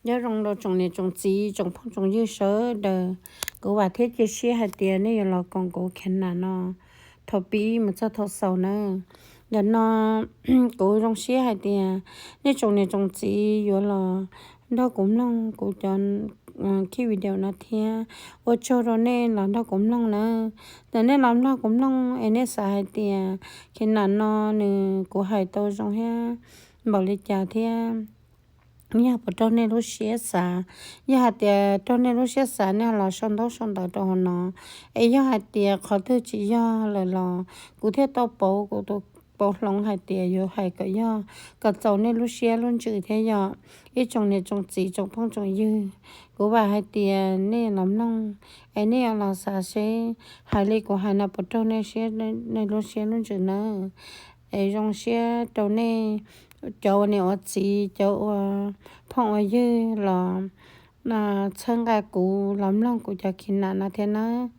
Nyob zoo rau tsoom niam tsoom txiv tsoom phooj tsoom ywg sawv daws, kuv vam thiab cia siab hais tias nej yuav los koom kuv kheev nam no thaum pib mus txog thaum xaus nawb. Ntawm no kuv zoo siab hais tias nej tsoom niam tsoom txiv yuav los nrog kuv mloog kuv cov khij video no thiab. Ua tsaug rau nej los nrog kuv mloog nawb. Ntawm nej los mloog kuv mloog es nej xav hais tias kheev nam no nws kuv hais tau zoo thiab npaum li cas thiab, yog puas raug nej lub siab xav. Yog hais tias raug nej lub siab xav nej los sau ntaub sau ntawv rau hauv no. Es yog hais tias qhov twg tsis yog lawm los kuv thiaj tau pauv kuv tus pauv hloov hais tias yuav hais kom yog kom txaus nej lub siab lub ntsws thiab yom. Ib tsoom niam tsoom txiv tsoom phooj tsoom ywg, kuv vam hais tias nej los mloog es nej yuav los xav seb hais li kuv hais no puas raug nej siab, nej lub siab lub ntsws nawb. Es zoo siab rau nej cov ua niam ua txiv, cov ua phooj ua ywg los txhawb nqa kuv los mloog kuv cov kheev nam no thiab nawb.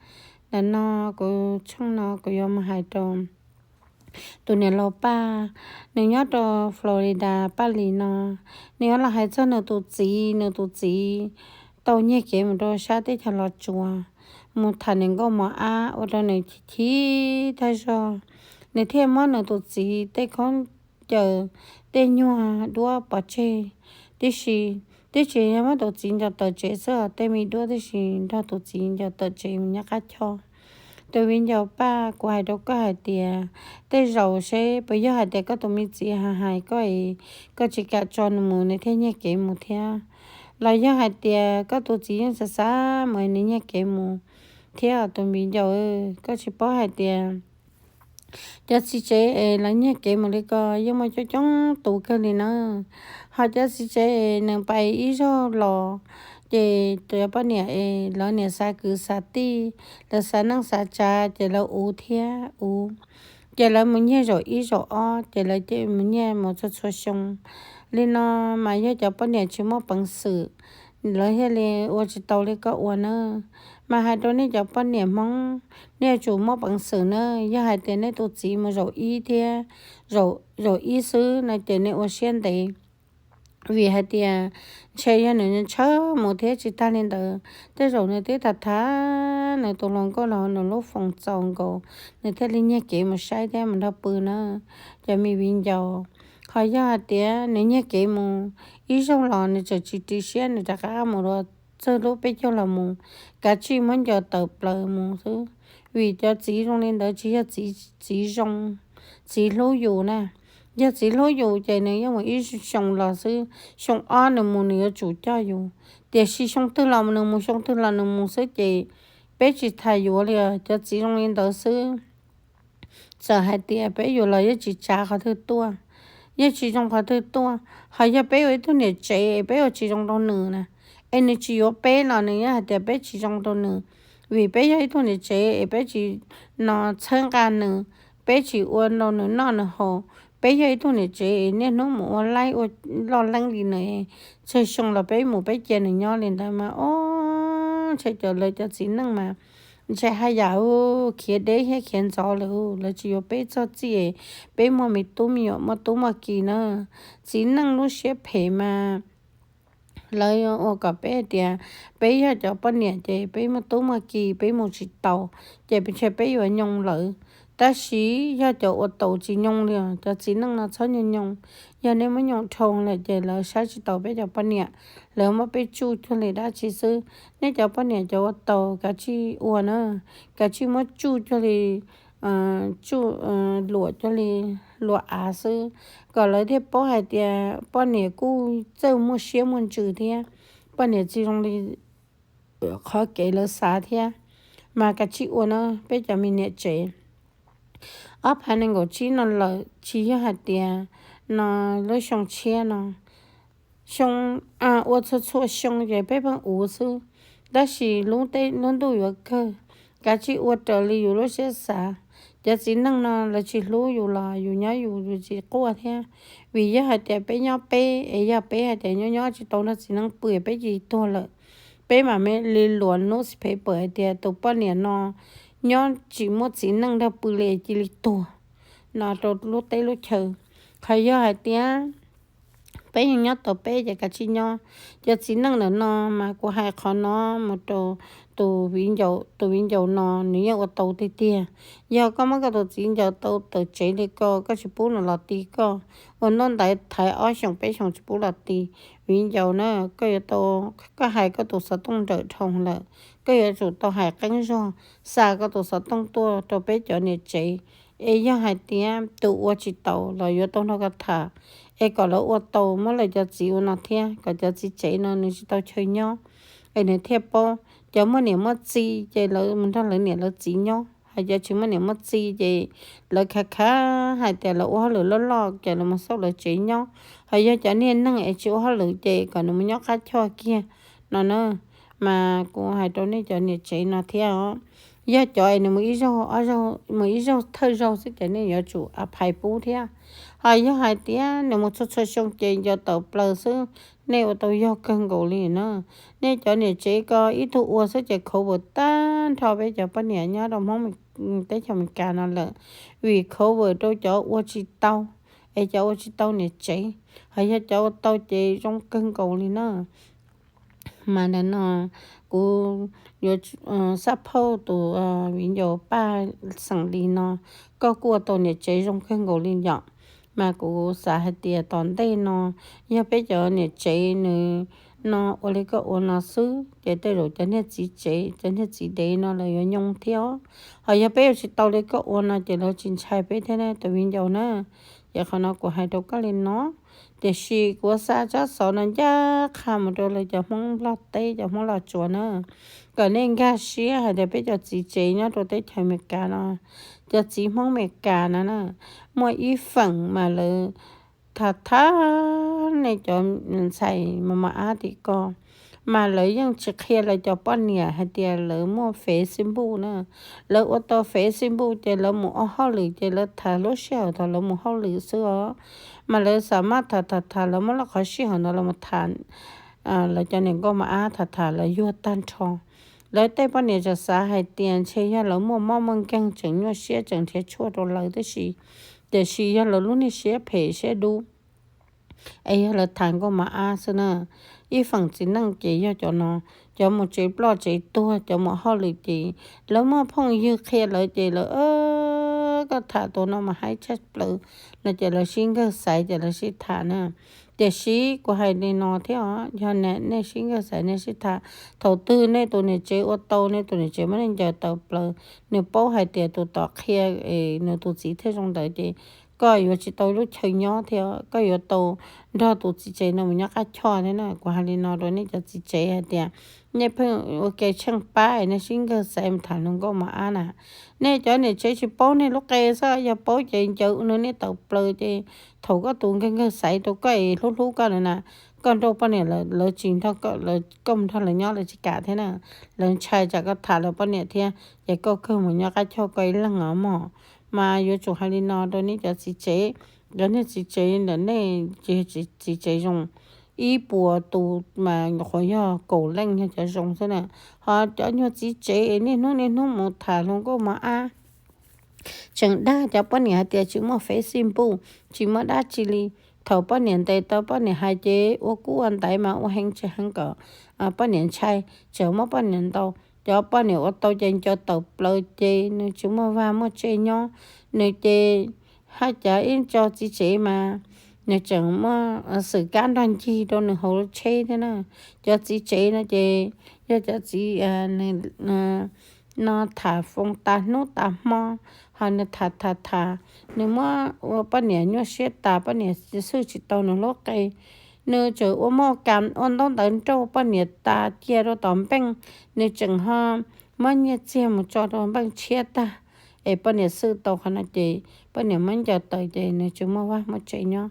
Ntawm no kuv tshooj no kuv yuav mus hais rau tus niam laus Paj, nws nyob rau Florida Paj Lis no. Nws yuav los hais txog nws tus txiv, nws tus txiv tau nyiag kev mus rau sab teb chaws Los Tsuas mus tham niam nkauj mos ab ua rau nws chim chim tag zog. Nws thiaj muab nws tus txiv tej khaub ncaws, tej nyuag duab pov tseg tib si. Twb tsis yog muab tus txiv ncaws tawm tsev xwb, tej me duab tib si nrog tus txiv ncaws tawm tsev mus nyob qab choj. Tus viv ncaus Paj, kuv hais rau koj hais tias tej zaum seb puas yog hais tias koj tus me txiv hais hais koj es koj tsis kam tso nws mus nws thiaj nyiag kev mus thiab, los yog hais tias koj tus txiv yeej xav xav mus nws nyiag kev mus thiab. Tus viv ncaus, koj tsis paub hais tias cov txiv tsev es lawv nyiag kev mus li ko yeej muaj coob coob tus kawg li na. Ho cov txiv tsev es nws pais ib zaug los, ces cov poj niam es lawv niam xav kwv xav tij, lawv xav neej xav tsav ces lawv uv thiab uv. Ces lawv mus nyiag zaum ib zaum ob, ces lawv mus nyiag mus txhua txhua xyoo. Li no mas yog cov poj niam tsis muaj peev xwm, lawv thiaj li ua tsis tau li koj ua na. Mas hais rau nej cov poj niam Hmoob, nej yuav tsum muaj peev xwm na. Yog hais tias nej tus txiv mus zaum ib thiab, zaum ib xwb no ces nej ua siab ntev. Vim hais tias ntshe yog nws ntshaw mus thiab tsis tag li ntawd, tej zaum nws twb tham tham nws tus hluas nkauj los nws lub foos txaus nkaus, nws thiaj li nyiag kev mus saib thiab mus nrog pw na, cov me viv ncaus. Ho yog hais tias nws nyiag kev mus ib zaug los nws tseem tsis ris siab, nws rov qab mus dua txog lub peb caug los mus, kav tsij muab ncaws tawm plaws mus xwb. Vim cov txiv zoo li ntawd tsis yog txiv zoo, txiv hlub yus na. Yog txiv hlub yus ces nws yeej mus ib xyoos los xwb, xyoo ob nws mus nws yuav tsum coj yus. Tiam sis xyoo twg los nws mus, xyoo twg los nws mus xwb ces peb tsis tham yuav li os. Cov txiv zoo li ntawd xwb, txawm hais tias peb yuav los yeej tsis tsav qhov twg tuaj, yeej tsis zoo qhov twg tuaj. Ho yog peb ua ib tug niam tsev es peb ua tsis zoo rau nws na, es nws tsis yuav peb los nws yeej hais tias peb tsis zoo rau nws. Vim peb yog ib tug niam tsev es peb tsis no txhawb nqa nws, peb tsis ua rau nws noj nws haus. Peb yog ib tug niam tsev es niaj hnub mus ua laib ua loj leeb li nws, txhua xyoo los peb mus peb cia nws nyob li ntawd mas, o, ntshe cov lawv cov txiv neej mas ntshe haj yam u khiav deb thiab khiav ntxov lawm, lawv tsis yuav peb txog txij, peb muaj me tub me nyuam muaj tub muaj ki na. Txiv neej lub siab phem mas lawv ua kom peb hais tias peb yog cov poj niam ces peb muaj tub muaj ki peb mus tsis taus, ces ntshe peb yuav nyoo lawv. Tab sis yog cov ua taus tsis nyoo li os. Cov txiv neej no txhob nyoo nyoo, yog nej muab nyoo dhau lawm ces lawv saib tsis taus peb cov poj niam, lawv muab peb tsuj cuag li dab tsi xwb. Nej cov poj niam cov ua taus kav tsij ua na, kav tsij muab tsuj cuag li, tsuj luam cuag li luam av xwb, kom lawv thiaj paub hais tias poj niam kuj txawj muaj siab muaj ntsws thiab, poj niam tsis zoo li qhov kev lawv xav thiab. Mas kav tsij ua na peb cov me niam tsev. Ob phav nees nkaum tsib no lawm tsis yog hais tias no lub xyoo tshiab no, xyoo ua txhua txhua xyoo ces peb pheej uv xwb, tab sis lub teb lub ntuj yuav kawg, kav tsij ua raws li yus lub siab xav. Cov txiv neej no lawv tsis hlub yus los yus nyob yus yus tsis quaj thiab. Vim yog hais tias peb nyob peb es yog peb hais tias nyob nyob tsis tau nrog txiv neej pw peb cia li tuag lawm, peb mam li luag newspaper hais tias tus poj niam no nyob tsis muaj txiv neej nrog pw li cia li tuag no rau lub teb lub chaw. Qhov yog hais tias peb yeej nyob tau peb ces kav tsij nyob. Cov txiv neej ntawm no mas kuv hais qhov no mus rau tus viv ncaus, tus viv ncaus no nws yeej ua tau tiag tiag. Yog koj muab koj tus txiv ncaus tau tawm tsev li ko, koj tsis pub nws los ti koj, ua ntaub ntawv thaiv ob xyoos peb xyoos tsis pub los ti, viv ncaus na, koj yuav tau, koj hais koj tus xov tooj nrawm dhau lawm, koj yuav tsum tau hais qeeb zog, xa koj tus xov tooj tuaj rau peb cov niam tsev. Es yog hais tias tus ua tsis tau los yuav tau nrog koj tham, es kom lawv ua tau muab lawv cov txiv ua no thiab, kom cov txiv tsev no nws tsis tau chaw nyob, es nws thiaj paub. Cov muaj niam muaj txiv ces lawv mus nrog lawv niam lawv txiv nyob, hos cov tsis muaj niam muaj txiv ces lawv khav khav hais tias lawv ua hauj lwm loj loj ces lawv mus xauj lawv tsev nyob. Hos yog cov niag neeg es tsis ua hauj lwm ces kom nws mus nyob qab choj kiag no na. Mas kuv hais rau nej cov niam tsev no thiab os, yog cov es nws mus ib zaug, mus ib zaug thawj zaug xwb ces nej yuav tsum a phais pub thiab. Hos yog hais tias nws mus txhua txhua xyoo ces nco tawm plaws xwb, nej ua tau yog kawg nkaus li na. Nej cov niam tsev ko ib tug ua xwb ces khov vawm tag nrho peb cov poj niam nyob rau Hmoob teb chaws Amelikas no lawm, vim khov vawm rau cov ua tsis tau, es cov ua tsis tau niam tsev, hos yog cov ua tau ces zoo kawg nkaus li na. Mas ntawm no kuv yuav xab phauj tus viv ncaus Paj xeem Lis no, koj kuj ua tau niam tsev zoo kawg nkaus li yom. Mas kuv xav hais tias tom ntej no yog peb cov niam tsev nws no ua li koj ua no xwb ces tej zaum cov niag txiv tsev, cov niag txiv dev no lawv yuav nyoo thiab. Hos yog peb ua tsis tau li koj ua no ces lawv tsis ntshai peb thiab ne tus viv ncaus na. Ces qhov no kuv hais rau koj li no, tiam sis kuv xa tsab xov no ncaj qha mus rau lawv cov Hmoob Nplog teb, cov Hmoob Los Tsuas na, kom nej nkag siab hais tias peb cov txiv tsev nyob rau teb chaws Amelikas no, cov txiv Hmoob Amelikas no na, muaj ib feem mas lawv tham tham nej cov ntxhais mos mos ab tim ko, mas lawv yeej tsis qhia lawv cov poj niam hais tias lawv muaj Facebook na. Lawv ua tau Facebook ces lawv mus ua hauj lwm ces lawv tham lub sij hawm thaum lawv mus hauj lwm xwb os. Mas lawv xa maj tham tham tham, lawv muab lub qhov sij hawm ntawd los tham, lawv cov niam nkauj mos ab tham tham lawv yuag tag nrho. Lawv tej poj niam tseem xav hais tias ntshe yog lawv muaj mob muaj nkeeg tseem nyuaj siab tseem nrhiav tshuaj rau lawv tib si, tiam sis yog lawv lub niag siab phem siab dub. Es yog lawv tham nkauj mos ab xwb na. Ib feem txiv neej ces yog cov no, cov mus tsev ploj tsev tuag, cov mus hauj lwm ces lawv muaj phooj ywg qhia lawv ces lawv, koj tham tus no mas haib tshaj plaws no ces lawv sib nkawg xaiv ces lawv sib tham na. Tiam sis kuv hais li no thiab os, yog nej sib nkawg xaiv nej sib tham, thaum twg nej tus niam tsev ua tau, nej tus niam tsev muab nej ncaws tawm plaws, nws paub hais tias tus tom qhia nws tus txiv thiaj zoo ntawd ces koj yuav tsis tau lub chaw nyob thiab, koj yuav tau nrog tus txiv tsev no mus nyob qab choj thiab na. Kuv hais li no rau nej cov txiv tsev hais tias nej pheej ua ke tsheej pab es nej sib nkawg xaiv mus tham hluas nkauj mos ab na. Nej cov niam tsev tsis paub nej lub qe xwb, yog paub ces ncaws nws niaj tawm plaws ces thaum koj tus nkawg nkawg xaiv rau koj es hlub hlub koj na, koj nrauj poj niam lawv tsis nrog, koj mus nrog lawv nyob lawv tsis kam thiab na. Lawv ntshai tsam koj tham lawv poj niam thiab ces koj kawg mus nyob qab choj koj ib leeg os mog. Mas yuav tsum hais li no rau nej cov txiv tsev, cov niag txiv tsev ntawm nej ces txiv tsev zoo ib puas tus mas nyuam qhuav yog kaum leej yog cov zoo xwb na. Ho cov nyuag txiv tsev niaj hnub niaj hnub mus tham hluas nkauj mos ab, tseem dag cov poj niam hais tias tsis muaj Facebook, tsis muaj dab tsi li. Thaum poj niam ntes tau poj niam hais ces ua kub ua ntaiv mas ua heev tsis heev kom poj niam ntshai, tseem muab poj niam ntaus. Cov poj niam ua tau ces nco tawm plaws ces nws tsis muaj vaj muaj tse nyob, nws ces haj cav ib co txiv tsev mas nws tseem muaj xwm kab nrog ncig rau nws hauv tsheb thiab na. Cov txiv tsev no ces yog cov txiv no tham foos tas hnub tas hmo, ho nws tham tham tham, nws muab ua poj niam nyuaj siab tas, poj niam xwj tsis tau nws lub qe. Nws tseem ua maj kam ua ntaub ntawv nrauj poj niam tas cia rau tom npeej, nws tseem ho muab nyiaj txiag mus tso rau npeej tshiab tag, es poj niam xwj tau qhov no ces poj niam muab ncaws tawm ces nws tsis muaj vaj muaj tse nyob.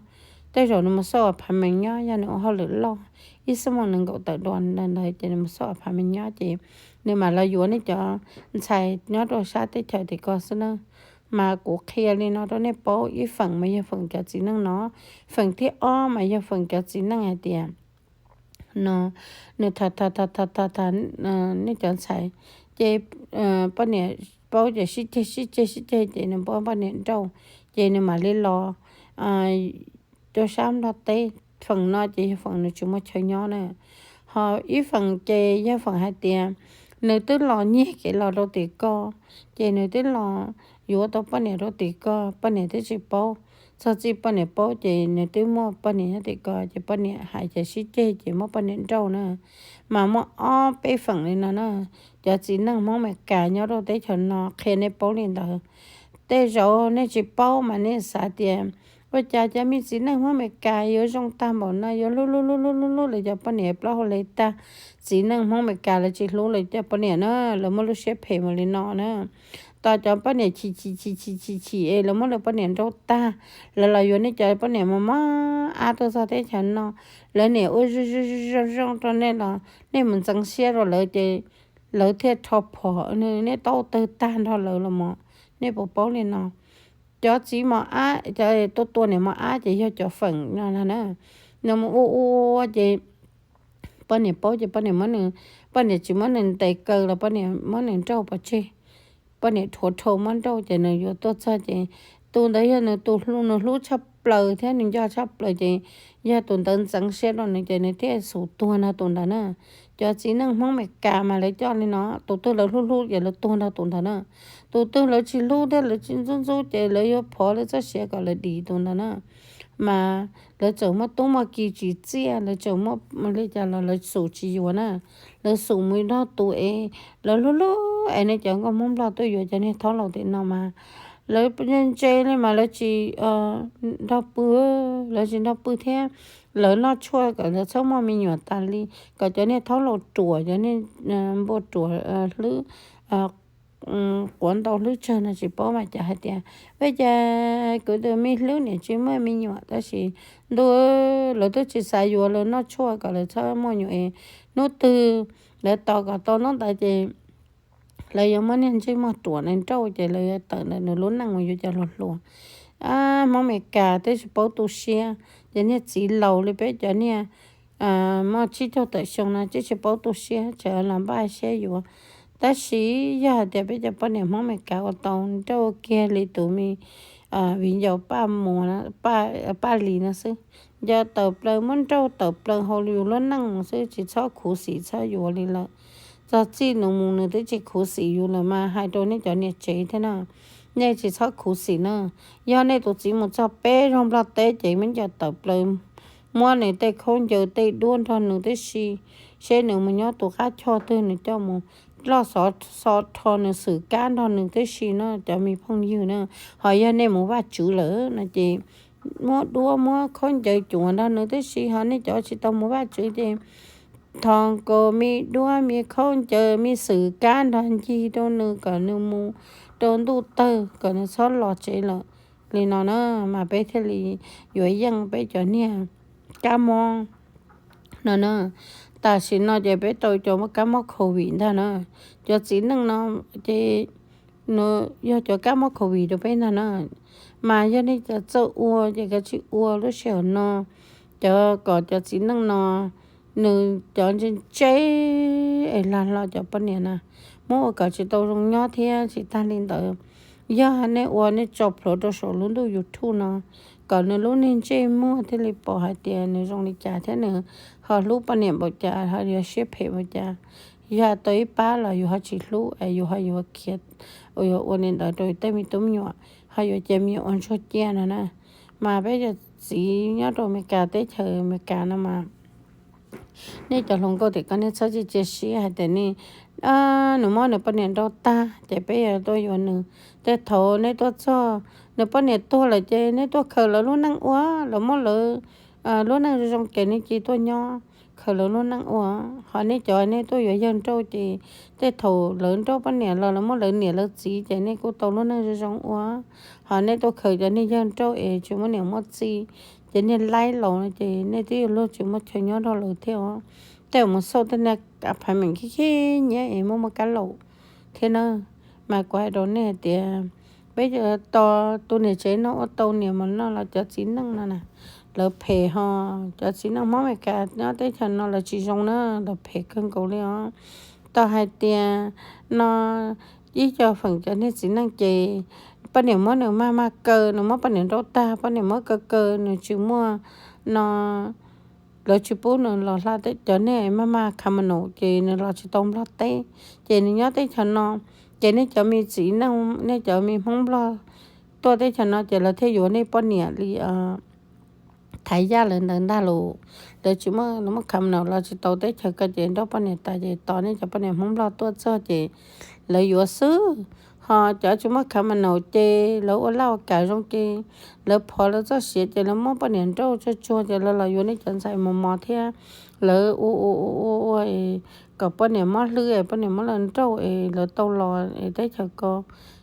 Tej zaum nws mus xauj a pha mees nyob, yog nws ua hauj lwm loj, ib xuab moos nees nkaum tawm dua ntawd ces nws mus xauj a pha mees nyob ces nws mam los yuav nej cov ntxhais nyob rau sab teb chaws tim ko xwb na. Mas kuv qhia li no rau nej paub, ib feem mas yog feem cov txiv neej no, feem thib ob mas yog feem cov txiv neej hais tias no, nws tham tham tham tham tham tham nej cov ntxhais ces poj niam paub ces sib ceg sib ceg sib ceg ces nws paub poj niam nrauj ces nws mam li los rau sab Nplog teb. feem no ces yog feem nws tsis muaj chaw nyob na. Ho ib feem ces yog feem hais tias nws twb los nyiag kev los rau tim ko, ces nws twb los yuav tau poj niam rau tim ko, poj niam twb tsis paub. Txog txij poj niam paub ces nws twb muaj poj niam nyob tim ko, ces poj niam hais ces sib ceg ces muab poj niam nrauj na. Mas muaj ob peb feem li no na. Cov txiv neej Hmoob Amelikas nyob rau teb chaws no qhia nej paub li ntawd. Tej zaum nej tsis paub mas nej xav tias ua cas cov me txiv neej Hmoob Amelikas yuav zoo tag npaum no, yuav hlub hlub hlub hlub hlub lawv cov poj niam plaub hau li tag. Txiv neej Hmoob Amelikas lawv tsis hlub lawv cov poj niam na, lawv muaj lub siab phem mus li no na. Tos cov poj niam chim chim chim chim chim chim es lawv muab lawv poj niam nrauj tag, lawv los yuav nej cov poj niam mos mos ab tuaj txog teb chaws no, lawv niam ua zoo zoo zoo zoo rau nej los nej mus ntxeev siab rau lawv ces lawv thiaj rho phom, nej tau tawg tag nrho lawv los mas. Nej puas paub li no? Cov txiv mos ab, cov tua tua niam mos ab ces yog cov feem no na. Nws mus ua ua ces poj niam paub ces poj niam muab nws, poj niam tsis muab nws ntes kaw los poj niam muab nws nrauj pov tseg. Poj niam rhuav rhau muab nrauj ces nws yuav tuaj txog ces tus ntawd yog nws tus hlub, nws hlub tshaj plaws thiab nws nco tshaj plaws ces yog tus ntawd ntxeev siab rau nws ces nws thiaj xum tuag nrog tus ntawd na. Cov txiv neej Hmoob Amelikas mas lawv coj li no, tus twg lawv hlub hlub ces lawv tuag nrog tus ntawd na. Tus twg lawv tsis hlub thiab lawv tsis ntxub ntxub ces lawv yuav phov lawv txoj sia kom lawv dim tus ntawd na. Mas lawv txawm muaj tub muaj ki tsis txiaj, lawv txawm muaj li cas los lawv xum tsis yuav na. Lawv xum mus nrog tus es lawv hlub hlub es nej cov nkauj Hmoob Nplog tuaj yuav cov niag thaub laus tim no mas lawv ntse li mas lawv tsis nrog pw, lawv tsis nrog pw thiab lawv noj tshuaj kom lawv txhob muaj me nyuam tas li, kom cov niag thaub laus ruam, cov niag npua ruam hlwb quav ntau hlwb tsawg no tsis paub mas cas hais tias, ua cas kuv tus me hlwb niam tsis muaj me nyuam tab sis ntuj, lawv twb tsis xav yuav, lawv noj tshuaj kom lawv txhob muaj nyuam es hnub twg lawv tos kom tau hnub ntawd ces lawv yuav muab niag ntsej muag ruam no nrauj ces lawv yuav tawm ntawm nws lub neej mus yuav cov hluas hluas. Hmoob Amelikas twb tsis paub tu siab, ces niag txiv laus li peb cov niag muaj tsib caug tawm xyoo no twb tsis paub tu siab, tseem los npaj siab yuav. Tab sis yog hais tias peb cov poj niam Hmoob Amelikas ua tau nrauj kiag li tus me viv ncaus Paj Lis no xwb, nco tawm plaws muab nrauj tawm plaws hauv yus lub neej mus xwb, tsis txhob khuv xim txhob yuav li lawm. Txog txij nws mus nws twb tsis khuv xim yus lawm mas hais rau nej cov niam tsev thiab na, nej tsis txhob khuv xim na. Yog nej tus txiv mus txog peb zaug Nplog teb ces muab nco tawm plaws, muab nws tej khaub ncaws tej duab nrog nws tib si, seb nws mus nyob tus qab choj twg nws coj mus loj xov xo rho nws xwm kab nrog nws tib si na cov me phooj ywg na. Ho yog nej mus Vaj Tswv lawm no ces muab duab muab khaub ncaws cuam nrog nws tib si, ho nej cov tsis tau mus Vaj Tswv ces thov nkaus me duab me khaub ncaws me xwm kab nrog ncig rau nws kom nws mus rau ntuj tawg kom nws txhob los tsev lawm. Li no na mas peb thiaj li yuav yeej peb cov niag kab mob no na. Tam sim no ces peb tau cov muaj kab mob covid ntag na. Cov txiv neej no ces nws yog cov kab mob covid rau peb ntag na. Mas yog nej cov txawj ua ces kav tsij ua lub sij hawm no. Cov kom cov txiv neej no nws cov ntse ntse es lag hlo cov poj niam na, muab ua kom tsis tau zoo nyob thiab tsis tag li ntawd. Yog nej ua nej tso plhuav rau saum lub ntuj YouTube no kom nws lub niag ntsej muag thiaj li pom hais tias nws zoo li cas thiab nws ho hlub poj niam npaum cas ho yuav siab phem npaum cas. Yog tau ib pab los yus ho tsis hlub es yus ho yuav khiav, yuav ua li ntawd rau tej me tub me nyuam, ho yuav cia me nyuam ua ntsuag ciaj no na. Mas peb cov txiv nyob rau Amelikas teb chaws Amelikas no mas nej cov hluas nkauj tim ko nej txhob tsis cia siab hais tias nej, nws muab nws poj niam nrauj tag ces peb yuav tuaj yuav nws. Tej thaum nej tuaj txog nws poj niam tuag lawm ces nej tuaj khaws lawv lub neej ua, lawv muab lawv lub neej zoo zoo ces nej cia tuaj nyob khaws lawv lub neej ua. Ho nej cov nej tuaj yuav yawg nrauj ces tej thaum lawv nrauj poj niam los lawv muab lawv niam lawv txiv ces nej kuj tau lub neej zoo zoo ua. Ho nej tuaj khaws cov niag yawg nrauj es tsis muaj niam muaj txiv, ces niag laib laus no ces nej twb yuav luag tsis muaj chaw nyob nrog lawv thiab os. Tej mus xauj tej niag apartment khib khib nyiab es muaj muaj kab laum thiab na. Mas kuv hais rau nej hais tias peb tos tus niam tsev no ua tau niam mos noj los cov txiv neej no na, lawv phem ho. Cov txiv neej Hmoob Amelikas nyob teb chaws no lawv tsis zoo na, lawv phem kawg nkaus li os. Tau hais tias no ib co feem cov niag txiv neej ces poj niam muab nws maj maj kaw, nws muab poj niam nrauj tag, poj niam muab kaw kaw nws tsis muaj no lawv tsis pub nws los hla teb, cov neeg maj maj kha ma nus ces nws los tsis tau Nplog teb, ces nws nyob teb chaws no. Ces nej cov me txiv neej, nej cov me Hmoob Nplog tuaj teb chaws no ces lawv thiaj yuav nej poj niam li Thav Yaj lawv ntawd ntag los. Lawv tsis muaj, muaj kha ma nus los tsis tau teb chaws ko ces nrauj poj niam tas ces tos nej cov poj niam Hmoob Nplog tuaj txog ces lawv yuav xwb. Ho cov tsis muaj kha ma nus ces lawv ua laj ua kam zoo ces lawv phov lawv txoj siav ces lawv muab poj niam nrauj tsuag tsuag ces lawv los yuav nej cov ntxhais mos mos thiab. Lawv ua ua ua ua ua kom poj niam mob hlwb es poj niam muab lawv nrauj es lawv tau los es teb chaws ko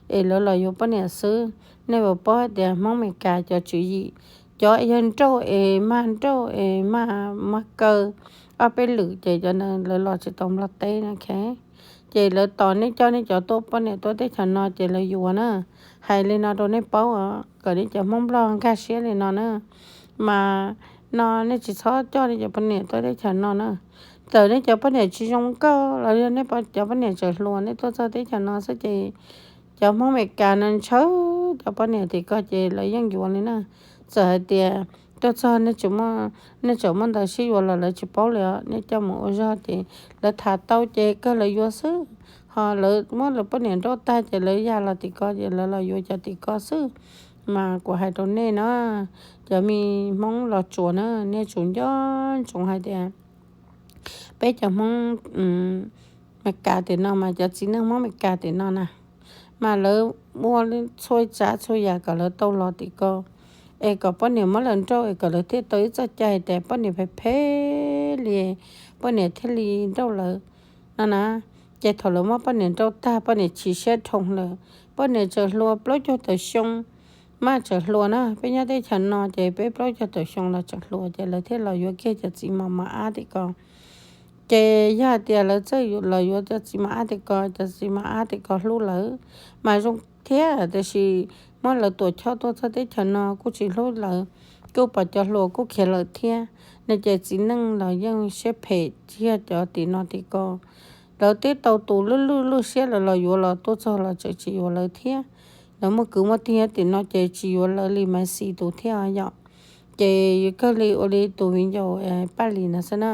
es lawv los yuav poj niam xwb. Nej puas paub hais tias Hmoob Meskas cov tswv yim, cov yog nrauj es mag nrauj es mag mag kaw ob peb lwm ces cov ntawd lawv los tsis tau Nplog teb na. Ces lawv tos nej coj nej cov tuaj poj niam tuaj teb chaws no ces lawv yuav na. Hais li no rau nej paub os, kom nej cov Hmoob Nplog nkag siab li no na. Mas no nej tsis txhob coj nej cov poj niam tuaj teb chaws no na. Txawm nej cov poj niam tsis zoo nkauj los yog nej cov poj niam tseem hluas nej tuaj txog teb chaws no xwb ces cov Hmoob Meskas no ntshaw cov poj niam tim ko ces lawv yeej yuav li na. Txawm hais tias tuaj txog nej tseem muaj ntawd sib yuav los lawv tsis paub li os, nej coj mus ua zog ces lawv tham tau ces kawg lawv yuav xwb. Ho lawv muab lawv poj niam nrauj tag ces lawv ya los tim ko ces lawv los yuav cov tim ko xwb. Mas kuv hais rau nej na, cov me Hmoob Los Tsuas na, nej tsum nco ntsoov hais tias peb cov Hmoob Meskas tim no mas cov txiv neej Hmoob Meskas tim no na, mas lawv ua txhua tsav txhua yam kom lawv tau los tim ko, es kom poj niam muab lawv nrauj es kom lawv thiaj tau ib txoj cai hais tias poj niam phem phem li, poj niam thiaj li nrauj lawv no na. Ces thaum lawv muab poj niam nrauj tag poj niam chim siab dhau lawm, poj niam tseem hluas plaub caug tawm xyoo, mas tseem hluas na, peb nyob teb chaws no ces peb plaub caug tawm xyoo los tseem hluas ces lawv thiaj los yuav kiag cov txiv mos mos ab tim ko. Ces yog hais tias lawv txawj los yuav cov txiv mos ab tim ko, cov txiv mos ab tim ko hlub lawv mas zoo thiab, tiam sis muab lawv tuam choj tuaj txog teb chaws no kuj tsis hlub lawv, kuj pom cov hluas kuj khiav lawm thiab. No ces txiv neej los yeej siab phem tsis yog cov tim no tim ko. Lawv twb tau tus lwj lwj lwj siab lawv los yuav los tuaj txog los tseem tsis yuav lawv thiab. Lawv muaj kwv muaj tij nyob tim no ces tsis yuav lawv li Maiv Xis tus thiab yom. Ces kawg li ua li tus viv ncaus Paj Lis no xwb na.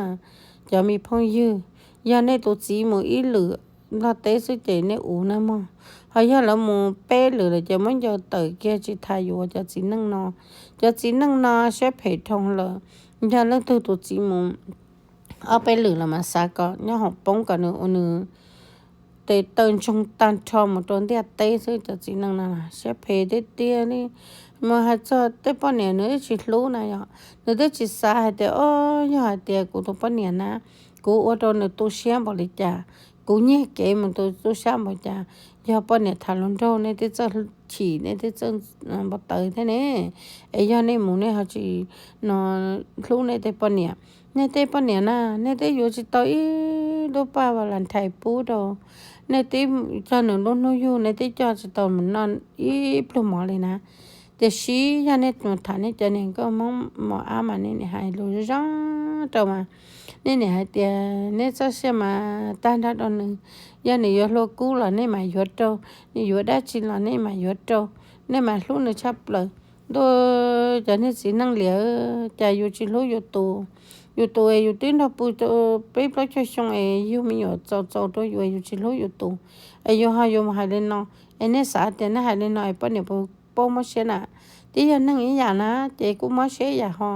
Cov me phooj ywg, yog nej tus txiv mus ib lwm Nplog teb xwb ces nej ua na mog. Ho yog lawv mus peb lwm lawm ces muab ncaws tawm kiag tsis tas yuav cov txiv neej no. Cov txiv neej no siab phem dhau lawm. Yog leej twg tus txiv mus ob peb lwm los mas xav kom nyob hoom poob kom nws ua nws tes taw ntsoog tag nrho mus rau ntiaj teb xwb. Cov txiv neej no siab phem tiag tiag li. Mus hais txog tej poj niam nws twb tsis hlub na yom, nws twb tsis xav hais tias o, yog hais tias kuv tus poj niam na, kuv ua rau nws tu siab npaum li cas, kuv nyiag kev mus tu tu siab npaum cas. Yog poj niam tham hluas nraug nej twb txawj chim, nej twb txawj npau taws thiab ne. Es yog nej mus nej ho tsis no hlub nej tej poj niam, nej tej poj niam na, nej twb yuav tsis tau ib lub paj Valentine pub rau, nej twb coj nws lub hnub yug nej twb coj tsis tau mus noj ib pluag mov li na. Tiam sis yog nej mus tham nej cov niam nkauj Hmoob mos ab mas nej niam hais lus zoo zoo rau mas, nej niam hais tias nej txoj sia mas tag nrho rau nws. Yog nws yuav hlua kub los nej mam yuav rau, nws yuav dab tsi los nej mam yuav rau, nej mam hlub nws tshaj plaws. Ntuj, cov niag txiv neej liam, cas yus tsis hlub yus tus, yus tus es yus twb nrog pw peb plaub caug xyoo es yug me nyuam txaus txaus rau yus es yus tsis hlub yus tus, es yus ho yuav mus hais li no. Es nej xav tias nej hais li no es poj niam puas paub mob siab na? Twb yog neeg ib yam na, ces kuj mob siab ib yam ho.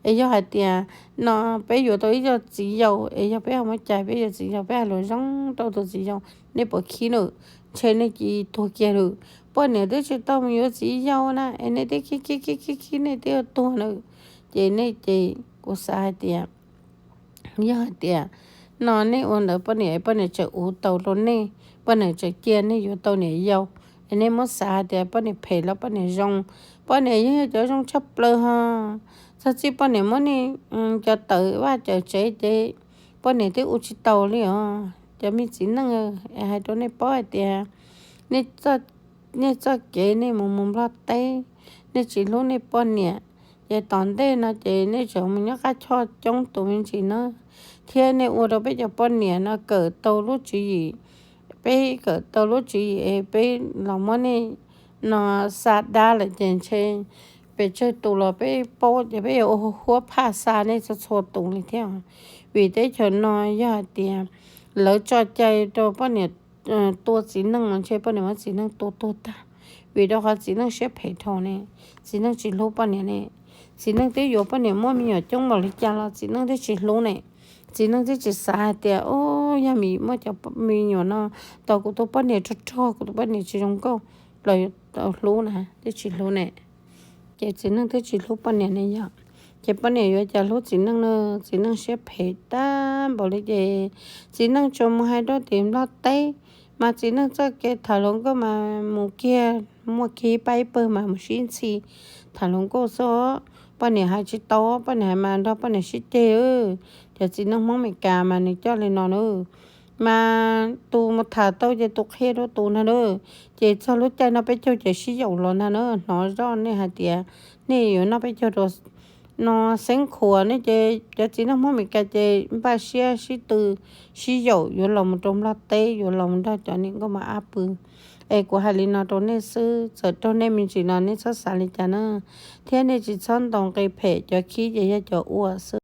Es yog hais tias no peb yuav tau ib co txiv yau, es yog peb ho muaj cai peb yuav txiv yau peb hais lus zoo rau tus txiv yau, nej puas khib nws? Ntshe nej cia tuag kiag lawm. Poj niam twb tsis tau mus yuav txiv yau na, es nej twb khib khib khib khib khib nej twb yuav tuag lawm. Ces nej ces kuv xav hais tias yog hais tias no nej ua ntawd poj niam, poj niam tseem uv tau rau nej, poj niam tseem cia nej yuav tau niam yau, es nej muab xav hais tias poj niam phem los poj niam zoo? Poj niam yeej yog cov zoo tshaj plaws ho. Txog txij poj niam muab nej cov tawm vaj cawm tsev ces poj niam twb ua tsis tau li os. Cov me txiv neej, es hais rau nej paub hais tias nej txoj kev nej mus mus Nplog teb, nej tsis hlub nej poj niam, ces tom ntej no ces nej tseem mus nyob qab choj coob tus me ntsis na, thiab nej ua rau peb cov poj niam no kawm tau lub tswv yim, peb kawm tau lub tswv yim es peb los muab nej no xa dab lawm ces ntshe pes tsawg tus los peb paub ces peb yuav ua huab phaj xa nej txhua txhua tus li thiab. Vim teb chaws no yog hais tias lawv tso cai rau poj niam tua txiv neej no ntshe poj niam muab txiv neej tua tuag tag. Vim rau qhov txiv neej siab phem dhau ne, txiv neej tsis hlub poj niam ne. Txiv neej twb yuav poj niam muaj me nyuam coob npaum li cas los txiv neej twb tsis hlub ne. Txiv neej twb tsis xav hais tias, o, yog mi muaj cov me nyuam no tau kuv tus poj niam rog rog, kuv tus poj niam tsis zoo nkauj los yuav tau hlub na, twb tsis hlub ne. Ces txiv neej twb tsis hlub poj niam ne yog. Ces poj niam yuav cas hlub txiv neej na, txiv neej siab phem tag npaum li ces txiv neej tsuas mus hais rau tim Nplog teb, mas txiv neej txoj kev tham hluas nkauj mas mus kiag, muaj kiag ib pab ib pawg mas mus sib ntxhi tham hluas nkauj xwb. Poj niam hais tsis tau, poj niam hais mas nrog poj niam sib ceg, cov txiv neej Hmoob Meskas mas nws coj li no na. Mas tus mus tham tau ces tus qhia rau tus ntag na. Ces txog lub caij no peb caug ces sib yaum los ntag na, hnov zoj nej hais tias nej yuav noj peb caug rau no xeeb khuas ne, ces cov txiv neej Hmoob Meskas ces npaj siab sib tw sib yaum yuav los mus rau Nplog teb, yuav los mus nrog cov niam nkauj mos ab pw. Es kuv hais li no rau nej xwb, txawm raug nej me ntsis los nej txhob xav li cas na, thiab nej tsis txhob ntaus nqi phem, cov khib ces yog cov ua xwb.